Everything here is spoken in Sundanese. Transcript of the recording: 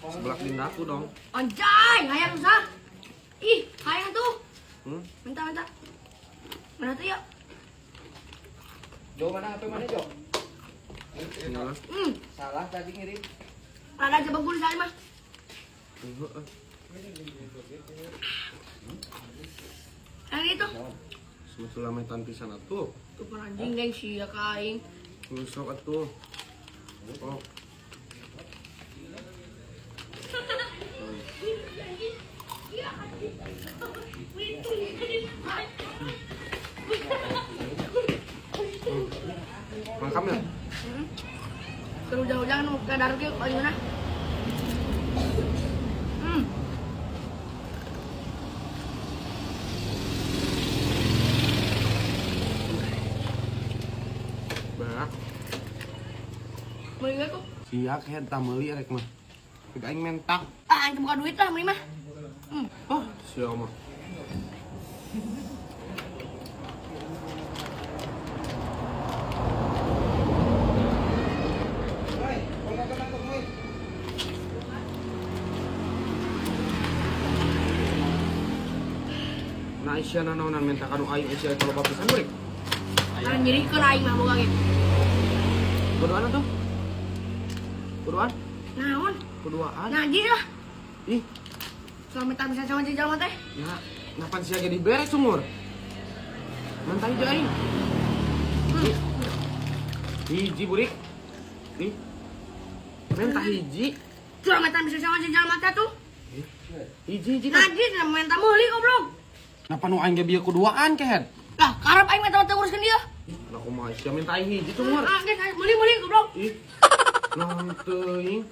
Sebelah dindaku dong. Anjay, hayang sah. Ih, hayang tuh. Hmm? Minta, minta. Mana tuh ya? Jo mana HP mana Jo? Tinggal. Salah tadi ngirim. Rada aja bagus saya mah. Yang itu. Selametan pisan atuh. Tuh pun anjing gengsi ya ka aing. Sok atuh. Oh. Mangkam ya? Seru jauh-jauh nu ka daru kieu paling mana? Berak. Meuli tuh. Sia kehed tah meuli rek mah. Rek aing mentak. Ah, aing buka duit lah meuli mah. Oh, sia mah. Nah, Aisyah nanaonan minta kanu aing Aisyah kalau bapak pisan beurik. Nah, nyerikeun aing mah boga ge. Kuduan atuh. Kuduan? Naon? Kuduaan. Ngaji lah. Ih, Selametan bisa sama jelema teh. ya, napan sia ge dibere sumur. Mentah hiji aing. Hiji burik. Ih. Mentah hiji. Selametan bisa sama jelema teh tuh. Hiji hiji kan. Ngaji lah minta meuli goblok. Napa nu aing ge bieu kuduaan kehed? Lah, karep aing minta teh uruskeun dia. Lah kumaha sia minta aing hiji sumur. Ah, geus meuli meuli goblok. Ih. Naon teuing.